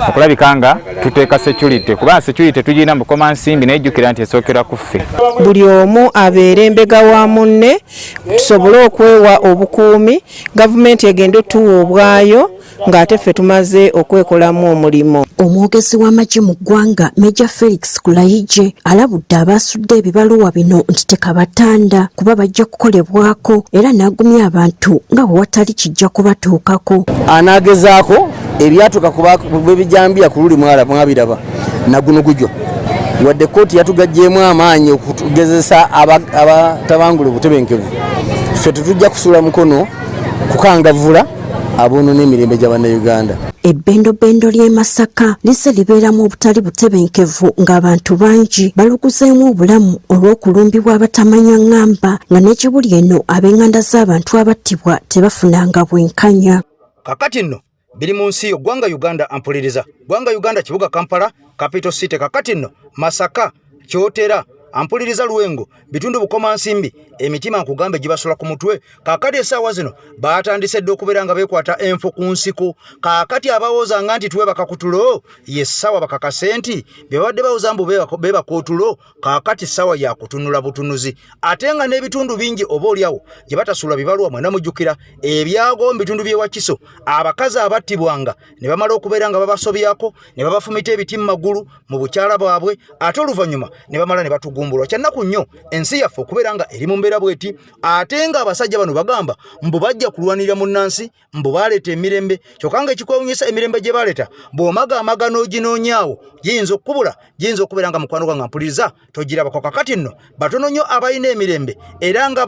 okulabika nga tuteeka security kuba security tugirina mu Bukomansimbi naye jjukira nti esookera ku ffe. Buli omu abeere mbega wa munne tusobole okwewa obukuumi, gavumenti egende otuwa obwayo ng'ate ffe tumaze okwekolamu omulimu. Omwogezi w'amagye mu ggwanga Major Felix Kulayigye alabudde abaasudde ebibaluwa bino nti tekabatanda kuba bajja kukolebwako era n'agumya abantu nga bwe watali kijja kubatuukako. Anaagezaako ebyatuuka ku b'ebijambiya ku luli mwabiraba naguno gujwa wadde kkooti yatugaggyemu amaanyi okutugezesa abatabangula obutebenkevu ffe tetujja kusuula mukono kukangavvula aboonona emirembe gya Bannayuganda. Ebbendobendo ly'e Masaka lizze libeeramu obutali butebenkevu ng'abantu bangi baluguzeemu obulamu olw'okulumbibwa abatamanya ng'amba nga ne gye buli eno ab'enganda z'abantu abattibwa tebafunanga bwenkanya. Kakati nno biri mu nsi yo ggwanga Uganda ampuliriza ggwanga Uganda kibuga Kampala capital city kakati nno Masaka Kyotera ampuliriza Lwengo bitundu Bukomansimbi emitima nkugambe gibasula ku mutwe kaakati essaawa zino baatandise dda okubeera nga beekwata enfo ku nsiko kaakati abawooza nga nti twebaka ku tulo ye ssaawa bakakase nti bye babadde bawoza mbu beebaka otulo kaakati ssaawa ya kutunula butunuzi ate nga n'ebitundu bingi oba olyawo gye batasula bibaluwa mwena mujjukira ebyago mu bitundu by'e Wakiso abakazi abattibwanga ne bamala okubeera nga babasobyako ne babafumita ebiti mu magulu mu bukyala bwabwe ate oluvannyuma ne bamala ne batugumbulwa. Kyannaku nnyo ensi yaffe okubeera nga eri mu mbeera bweti ate nga abasajja bano bagamba mbu bajja kulwanirira munnansi mbu baleeta emirembe kyokka nga ekikwewunyisa emirembe gye baleeta bw'omagaamaga n'oginoonyaawo giyinza okukubula giyinza okubeera nga mukwano gwange mpuliriza togirabako kakati nno batono nnyo abalina emirembe era nga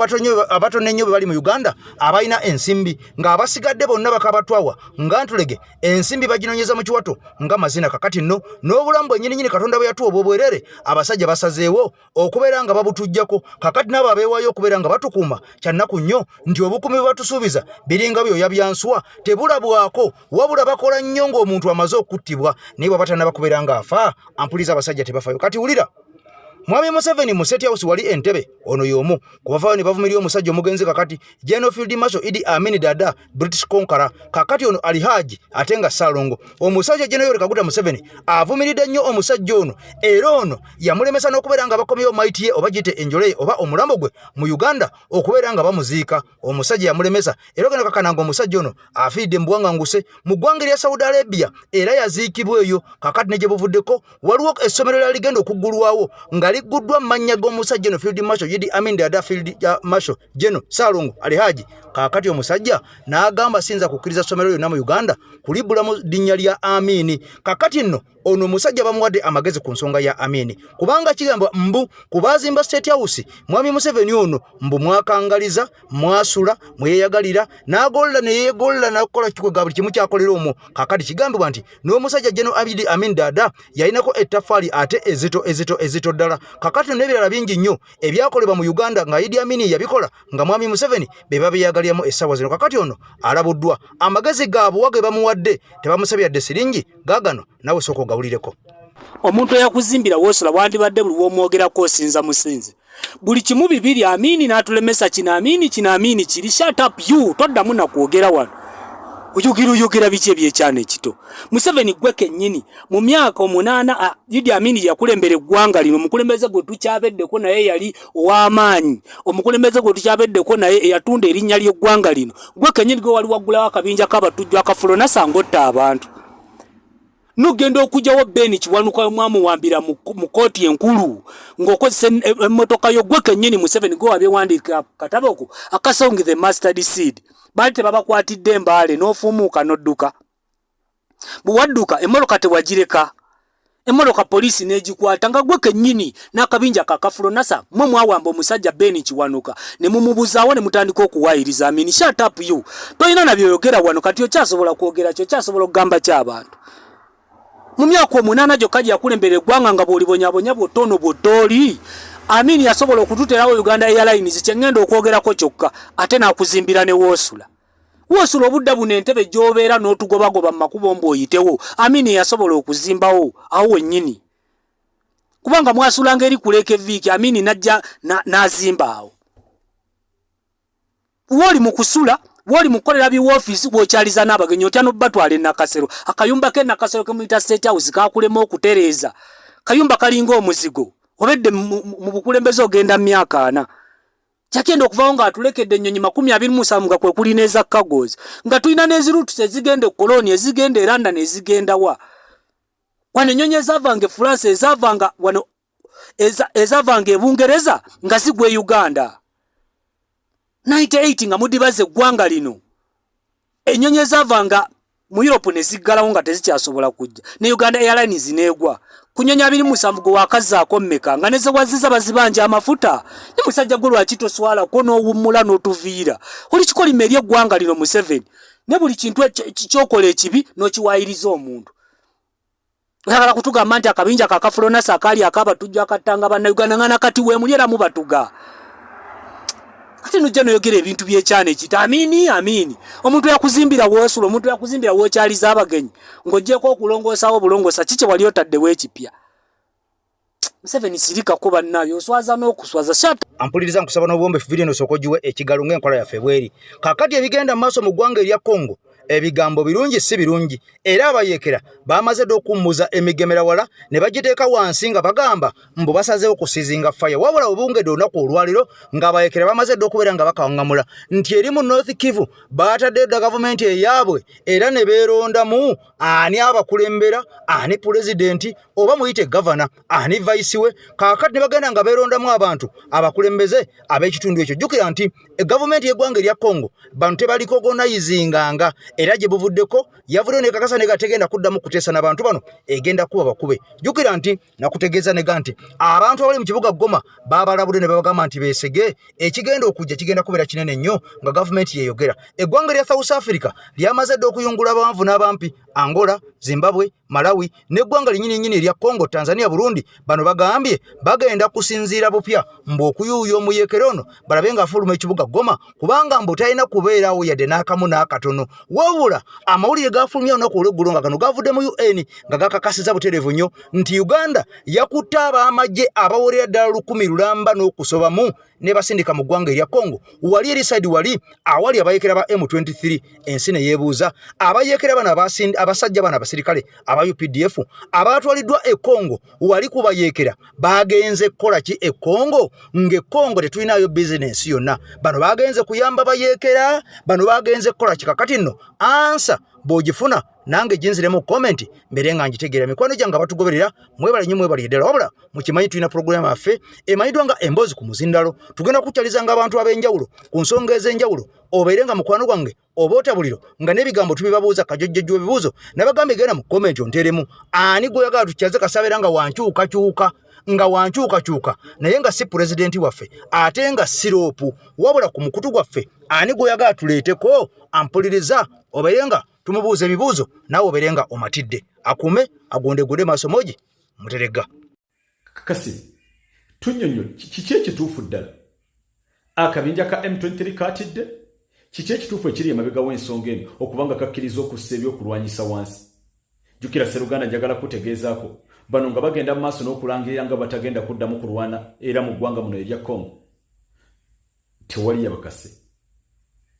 abatono ennyo be bali mu Uganda abalina ensimbi ng'abasigadde bonna bakabatwawa nga ntulege ensimbi baginonyeza mu kiwato nga mazina kakati nno n'obulamu bwennyininyini Katonda bwe yatuwa obw'obwerere abasajja basazeewo okubeera nga babutujjako kakati n'abo abeewaayo okubeera nga batukuuma kyannaku nnyo nti obukuumi bwe batusuubiza biringa byoya bya nswa tebulabwako wabula bakola nnyo ng'omuntu amaze okuttibwa naye bw'aba tannaba kubeera ng'afa ampuliza abasajja tebafayo kati wulira Mwami Museveni mu State House wali Entebbe ono y'omu ku bavaayo ne bavumirira omusajja omugenzi kakati General Field Marshal Idi Amin Dada British Conqueror kakati ono Ali Haji ate nga Ssalongo omusajja General Yoweri Kaguta Museveni avumiridde nnyo omusajja ono era ono yamulemesa n'okubeera nga bakomyewo maiti ye oba giyite enjole ye oba omulambo gwe mu Uganda okubeera nga bamuziika omusajja yamulemesa era ogenda kakana nga omusajja ono afiiridde mu buwanganguse mu ggwanga erya Saudi Arabia era yaziikibwa eyo kakati ne gye buvuddeko waliwo essomero lya ligenda okuggulwawo nga ligguddwa mu mannya g'omusajja ono Field Marshal Idi Amin Dada Field Marshal General Ssalongo Alhaji kaakati omusajja n'agamba siyinza kukkiriza ssomero lyonna mu Uganda kulibbula mu linnya lya Amini kakati nno ono omusajja bamuwadde amagezi ku nsonga ya Amini kubanga kigambwa mbu ku baazimba State House mwami Museveni ono mbu mwakangaliza mwasula mweyeyagalira n'agolla ne yeegolla n'akukola kikwega buli kimu kyakolera omwo kakati kigambibwa nti n'omusajja General Abidi Amin Dada yalinako ettaffaali ate ezito ezito ezito ddala kakati n'ebirala bingi nnyo ebyakolebwa mu Uganda nga Idi Amin yabikola nga mwami Museveni be babiyagaliramu essaawa zino kakati ono alabuddwa amagezi ga buwa ge bamuwadde tebamusabye yadde siringi gaagano nawe sooka ogawulireko. Omuntu eyakuzimbira wosula wandibadde buli womwogerako osinza musinzi buli kimu bibiri Amini n'atulemesa kino Amini kino Amini kiri shut up you toddamu nakwogera wano oyogera oyogera biki ebyekyana ekito Museveni gwe kennyini mu myaka omunaana Idi Amini yakulembera eggwanga lino omukulembeze gwe tukyabeddeko naye yali ow'amaanyi omukulembeze gwe tukyabeddeko naye eyatunda erinnya ly'eggwanga lino gwe kennyini gwe wali waggulawo akabinja k'abatujju akafulo nasanga otta abantu nogenda okujawo Ben Kiwanuka mwamuwambira mu kooti enkulu ng'okozesa emmotoka yo gwe kennyini Museveni gwe wabyewandiika katabo ko akasong the mustard seed baali tebabakwatidde embaale n'ofuumuuka n'odduka bwe wadduka emmotoka tewagireka. Emmotoka poliisi n'egikwata nga gwe kennyini n'akabinja ka kafulonasa mwe mwawamba omusajja Ben Kiwanuka ne mumubuzaawo ne mutandika okuwaayiriza Amini. Shut up you. Tolina na by'oyogera wano kati okyasobola kwogera ki okyasobola okugamba ki abantu? Mu myaka omunaana gyokka gye yakulembera eggwanga nga bw'olibonyabonya bw'otta ono bw'otta oli. Amini yasobola okututeerawo Uganda Airlines kye ŋŋenda okwogerako kyokka ate n'akuzimbira ne woosula. Woosula obudda buno entebe gy'obeera n'otugobagoba mu makubo mbu oyitewo Amini yasobola okuzimbawo awo wennyini kubanga mwasulanga eri kuleeka eviiki Amini n'ajja n'azimba awo wooli mu kusula wooli mu kukolera biwoofiisi w'okyaliza n'abagenyi otya n'obatwala e Nakasero akayumba k'e Nakasero ke muyita State House kakulema okutereeza kayumba kalinga omuzigo obedde mu bukulembeze ogenda mu myaka ana Kyakenda okuvawo nga atulekedde ennyonyi 27 nga kwe kuli n'eza cargos nga tulina n'ezirutusi ezigenda e Cologne ezigenda e London ezigenda wa wano ennyonyi ezavanga e France ezavanga wano ezavanga e Bungereza nga zigwa e Uganda 98 nga mudibaza eggwanga lino ennyonyi ezavanga mu Europe ne ziggalawo nga tezikyasobola kujja ne Uganda Airlines n'egwa ku nnyonyi 27 gwe wakazzaako mmeka nga ne ze wazziza bazibanja amafuta ne musajja gwe lwaki toswalako n'owummula n'otuviira oli kikolimo eri eggwanga lino Museveni ne buli kintu kyokola ekibi n'okiwaayiriza omuntu oyagala kutugamba nti akabinja ka kafulonasi akaali akabatujju akattanga bannayuganda nga nakati weemuli era mubatuga ate nojja noyogera ebintu byekyana ekita amini amini omuntu yakuzimbira wosula omuntu yakuzimbira wokyaliza abagenyi ng'ogyeko okulongoosawo obulongoosa kiki wali otaddewo ekipya Museveni sirikako bannayo oswaza n'okuswaza shut ampuliriza nkusaba n'obuwombefu vidiyo eno osooka ogiwe ekigalo ng'enkola yaffe bweri kakati ebigenda mu maaso mu ggwanga erya Congo ebigambo birungi si birungi era abayeekera bamaze dda okuwummuza emigemera wala ne bagiteeka wansi nga bagamba mbu basazeewo kusizinga faya wabula obungedde olunaku olwaliro ng'abayeekera bamaze dda okubeera nga bakaŋŋamula nti eri mu North Kivu baataddeyo dda gavumenti eyaabwe era ne beerondamu ani abakulembera ani pulezidenti oba muyite gavana ani vayisi we kaakati ne bagenda nga beerondamu abantu abakulembeze ab'ekitundu ekyo jjukira nti gavumenti y'eggwanga erya congo bano tebalikogonayizinganga era gye buvuddeko yavuddeyo nekakasa nega tegenda kuddamu kuteesa na bantu bano egenda kuba bakube jjukira nti nakutegeeza nega nti abantu abali mu kibuga goma babalabudde ne babagamba nti beesege ekigenda okujja kigenda kubeera kinene nnyo nga gavumenti yeyogera eggwanga erya south africa lyamaze dda okuyungula abawanvu n'abampi angola zimbabwe Malawi n'eggwanga linnyini nnyini erya Congo, Tanzania, Burundi bano bagambye bagenda kusinziira bupya mbu okuyuuya omuyeekera ono balabe ng'afuluma ekibuga Goma kubanga mbu talina kubeerawo yadde n'akamu n'akatono. Wabula amawulire gafulumye olunaku olw'eggulo nga gano gavudde mu UN nga gakakasiza butereevu nnyo nti Uganda yakutte ab'amagye abawerera ddala 1000 lulamba n'okusobamu nebasindika mu ggwanga erya Congo wali eri side wali awali abayekera ba M23 ensi ne yeebuuza abayekera bano abasajja bano abasirikale aba UPDF abatwaliddwa e Congo wali kubayekera bagenze kukola ki e Congo ng'e Congo tetulinayo bizinensi yonna bano bagenze kuyamba bayekera bano bagenze kukola ki kakati nno ansa bw'ogifuna nange ginziremu comment mbere nga ngitegeera mikwano gyange abatugoberera mwebale nnyo mwebale ddala wabula mukimanyi tulina pulogulaamu yaffe emanyiddwa nga emboozi ku muzindalo tugenda kukyalizanga abantu ab'enjawulo ku nsonga ez'enjawulo obeere nga mukwano gwange oba otabuliro nga n'ebigambo tubibabuuza kajojjojjo ebibuuzo nabagambye genda mu komenti onteeremu ani gweyagala tukyaze kasabeera nga wankyukakyuka nga wankyukakyuka naye nga si pulezidenti waffe ate nga siroopu wabula ku mukutu gwaffe ani gweyagala tuleeteko ampuliriza obeere nga tumubuuza ebibuuzo naawe obeere nga omatidde akuume agondegonde maaso mogi muteregga Kasimu, tunnyonnyole kiki ekituufu ddala akabinja ka M23 kaatidde? Kiki ekituufu ekiri emabega w'ensonga eno okuba nga kakkiriza okussa ebyokulwanyisa wansi? Jjukira Sseruganda, njagala kutegeezaako bano nga bagenda mu maaso n'okulangirira nga batagenda kuddamu kulwana era mu ggwanga muno erya Congo tewali yabakase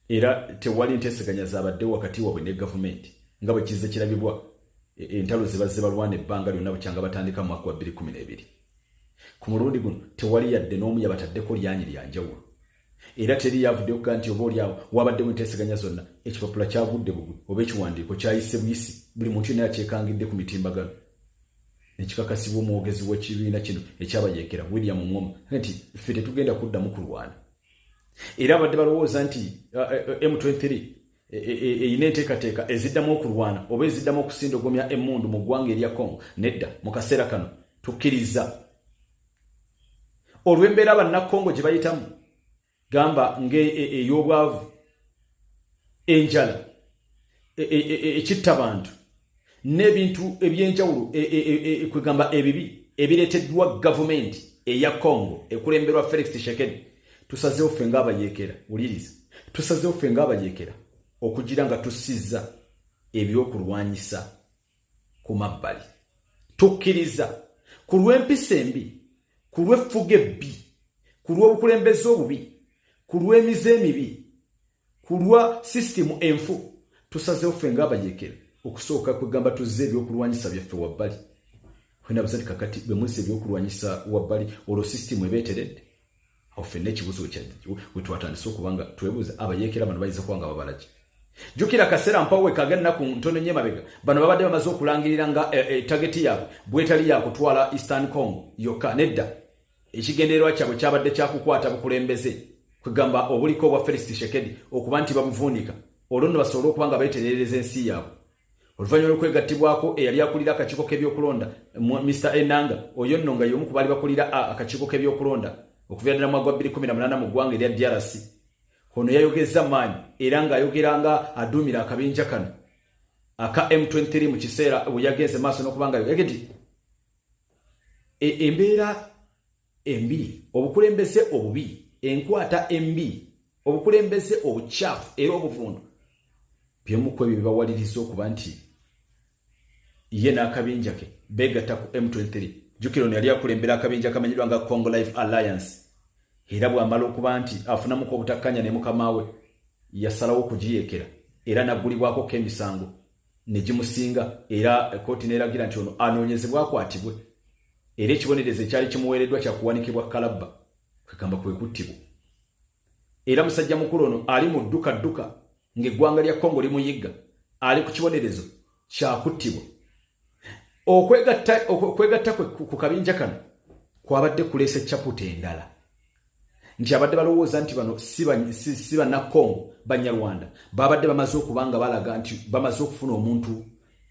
era tewali nteeseganya zabadde wakati wabwe ne gavumenti nga bwe kizze kirabibwa e, entalo ze bazze balwana ebbanga lyonna bukyanga batandika mu mwaka gwa 2012. Ku mulundi guno tewali yadde n'omu yabataddeko lyanyi lya njawulo era teri yavuddeyo kugaa nti oba oliawo wabaddewo enteeseganya zonna. Ekipapula kyagudde bugwi oba ekiwandiiko kyayise buyisi, buli muntu yenna yakyekangidde ku mitimbagano nekikakasibwa omwogezi w'ekibiina kino ekyabayeekera William Ngoma nti ffe tetugenda kuddamu kulwana. Era abadde balowooza nti M23 Erina enteekateeka eziddamu okulwana oba eziddamu okusindogomya emmundu mu ggwanga erya Congo? Nedda, mu kaseera kano tukkiriza olw'embeera Bannakongo gye bayitamu, gamba ng'ey'obwavu, enjala, ekitta bantu n'ebintu ebyenjawulo, kwegamba ebibi ebireeteddwa gavumenti eya Congo ekulemberwa Felix Tshisekedi. Tusazeewo ffe ng'abayeekera, wuliriza, tusazeewo ffe ng'abayeekera okugira nga tussizza ebyokulwanyisa ku mabbali. Tukkiriza ku lw'empisa embi, ku lw'effuga ebbi, ku lw'obukulembeze obubi, ku lw'emize emibi, ku lwa sisitimu enfu, tusazeewo ffe ng'abayeekera okusooka kwegamba tuzze ebyokulwanyisa byaffe wabbali. Wenabuza nti kakati bwe muzza ebyokulwanyisa wabbali, olwo sisitimu eba eteredde? Awo ffenna ekibuzo we twatandise okuba nga twebuuza, abayeekera bano bayinza kuba nga babalaki? Jjukira akaseera mpawo wekaga ennaku ntono nnyo emabega, bano babadde bamaze okulangirira nga target yaabwe bwetali yakutwala Eastern Congo yokka. Nedda, ekigendererwa kyabwe kyabadde kyakukwata bukulembeze, kwegamba obuliko obwa Felix Tshisekedi, okuba nti babuvuunika, olwo nno basobole okuba nga beeterereza ensi yaabwe. Oluvannyuma lw'okwegattibwako eyali akulira akakiiko k'ebyokulonda Mr Enanga, oyo nno nga y'omu ku baali bakulira akakiiko k'ebyokulonda okuviira ddala mwaka gwa 2018 mu ggwanga erya DRC, ono yayogezza maanyi era ng'ayogera nga aduumira akabinja kano aka M23 mu kiseera bwe yagenze maaso n'okuba nga yogedde nti embeera embi, obukulembeze obubi, enkwata embi, obukulembeze obukyafu era obuvundu byemu ku ebyo bibawaliriza okuba nti ye n'akabinja ke beegatta ku M23. Jjukira ono yali akulembera akabinja kamanyiddwa nga Congo Life Alliance, era bw'amala okuba nti afunamuko obutakkanya ne mukama we, yasalawo okugiyeekera era n'aggulibwako k'emisango ne gimusinga, era kkooti n'eragira nti ono anoonyezebwe akwatibwe, era ekibonerezo ekyali kimuweereddwa kya kuwanikibwa kalabba, kwegamba kwe kuttibwa. Era musajja mukulu ono ali mu dduka dduka ng'eggwanga lya Congo limuyigga, ali ku kibonerezo kyakuttibwa. Okwegatta kwe ku kabinja kano kwabadde kuleese chapter endala nti abadde balowooza nti bano si Bannakongo, Banyarwanda, babadde bamaze okuba nga balaga nti bamaze okufuna omuntu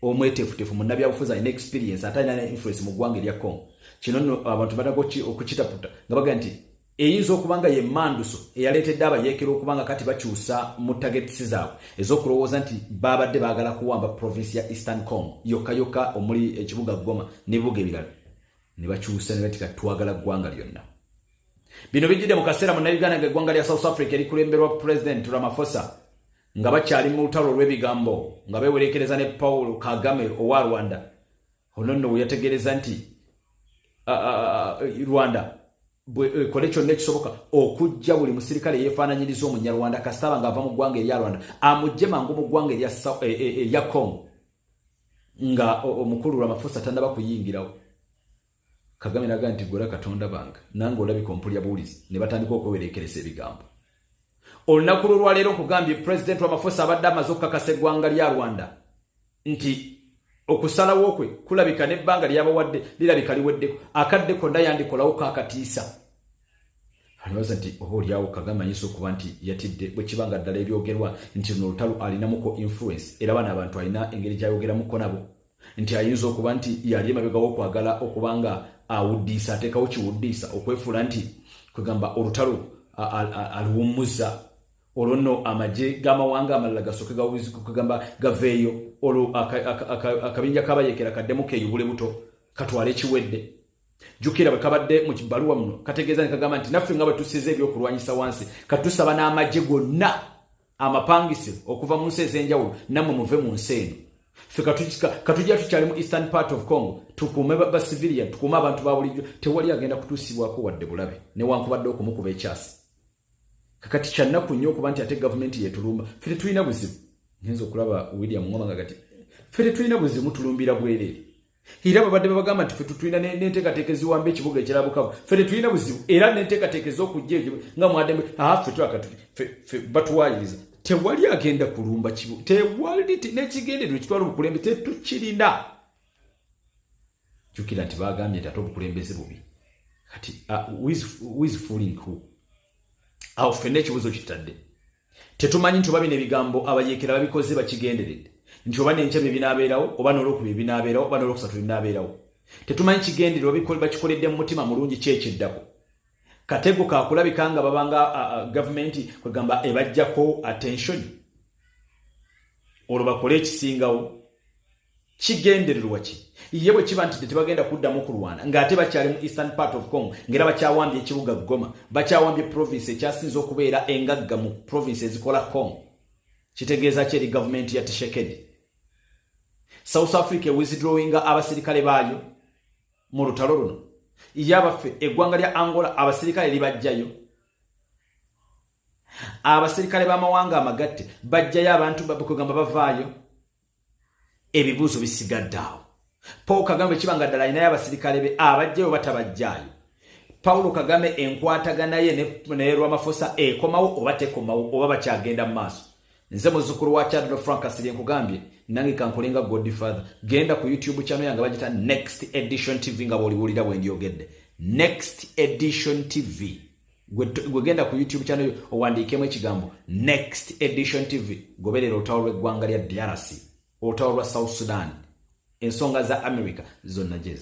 omweteefuteefu, munnabyabufuzi alina experience ate alina influence mu ggwanga erya Congo. Kino nno abantu bataga okukitaputa nga bagaa nti eyinza okuba nga ye manduso eyaleetedde abayeekera okuba nga kati bakyusa mu targets zaabwe ez'okulowooza nti babadde baagala kuwamba province ya Eastern Congo yokka yokka omuli ekibuga Goma n'ebibuga ebirala, ne bakyusa ne bati kati twagala ggwanga lyonna. Bino bijjidde mu kaseera Munnayuganda nga eggwanga lya South Africa erikulemberwa President Ramaphosa nga bakyali mu lutalo olw'ebigambo nga beewerekereza ne Paul Kagame owa Rwanda. Ono nno we yategeereza nti Rwanda ekole kyonna ekisoboka okujja buli musirikale yeefaananyiriza Omunyarwanda, kasitaba ng'ava mu ggwanga erya Rwanda, amugje mangu mu ggwanga erya Congo nga omukulu Ramaphosa tannaba kuyingirawo. Kagame naga nti gwera Katonda bange, nange olabika ompulya buwulizi, ne batandika okwewerekereza ebigambo. Olunaku lwolwaleero nkugambye President Ramaphosa abadde amaze okukakasa eggwanga lya Rwanda nti okusalawo kwe kulabika n'ebbanga lyabawadde lirabika liweddeko, akadde konna yandikolawo kakatiisa. Alowooza nti oba oliawo Kagame ayinza okuba nti yatidde, bwe kiba nga ddala ebyogerwa nti luno olutalo alinamuko influence, era bano abantu alina engeri gyayogeramuko nabo, nti ayinza okuba nti yali emabega w'okwagala okuba nga awuddiisa, ateekawo kiwuddiisa okwefuula nti kwegamba olutalo aluwummuza, olwo nno amagye g'amawanga amalala gasooke kugamba gaveeyo, olwo akabinja k'abayeekera kaddemu keeyubule buto katwale ekiwedde. Jjukira bwe kabadde mu kibaluwa muno kategeeza ne kagamba nti naffe nga bwe tusiza ebyokulwanyisa wansi, katusaba n'amagye gonna amapangise okuva mu nsi ez'enjawulo nammwe muve mu nsi eno. Ffe katujja tukyali mu eastern part of Congo, tukuume ba civilian, tukuume abantu ba bulijjo, tewali agenda kutuusibwako wadde bulabe newankubadde okumukuba ekyasi. Kakati kyannaku nnyo okuba nti ate gavumenti yetulumba. Ffe tetulina buzibu. Ngenza okulaba William Ngoma nga kati ffe tetulina buzibu, mutulumbira bwereere. Era babadde babagamba nti ffe tutulina n'enteekateeka eziwamba ekibuga ekirala Bukavu, ffe tetulina buzibu, era n'enteekateeka ez'okujja ekyo nga mwadembe aha, ffe twaka ffe batuwaayiriza. Tewali agenda kulumba kibu, tewali n'ekigendererwa ekitwala obukulembe tetukirina. Jjukira nti bagambye nti ate obukulembeze bubi. Kati who is fooling who? Awo ffenna ekibuzo kitadde. Tetumanyi nti oba bino ebigambo abayeekera babikoze bakigenderedde, nti oba n'enkya bye binaabeerawo, oba n'olwokubiri binaabeerawo, oba n'olwokusatu binaabeerawo. Tetumanyi kigendererwa, bakikoledde mu mutima mulungi. Ki ekiddako? Katego kakulabika nga babanga gavumenti kwegamba ebajjako attention, olwo bakole ekisingawo. Kigendererwa ki? Ye bwe kiba nti tebagenda kuddamu kulwana ng'ate bakyali mu eastern part of Congo, ng'era bakyawambye ekibuga Goma, bakyawambye province ekyasinze okubeera engagga mu province ezikola Congo, kitegeeza ki eri gavumenti ya Tshisekedi? South Africa ewithdrawinga abasirikale baayo mu lutalo luno. Ye abaffe, eggwanga lya Angola abasirikale libajjayo? Abasirikale b'amawanga amagatte bajjayo abantu kwegamba bavaayo? Ebibuuzo bisigadde awo. Paul Kagame bwe kiba nga ddala alinayo abasirikale be, abajjayo batabajjaayo? Paulo Kagame enkwatagana ye ne Ramaphosa ekomawo oba tekomawo, oba bakyagenda mu maaso? Nze muzzukulu wa Kyaddo Frank Asiri, nkugambye nange kankolenga godfather. Genda ku YouTube channel yange, bagita Next Edition TV, nga bwoliwulira bwe ndyogedde, Next Edition TV. Gwe genda ku YouTube channel yo owandiikemu ekigambo Next Edition TV. Goberera olutalo lw'eggwanga lya DRC, olutalo lwa South Sudan, ensonga za America zonna gyezi.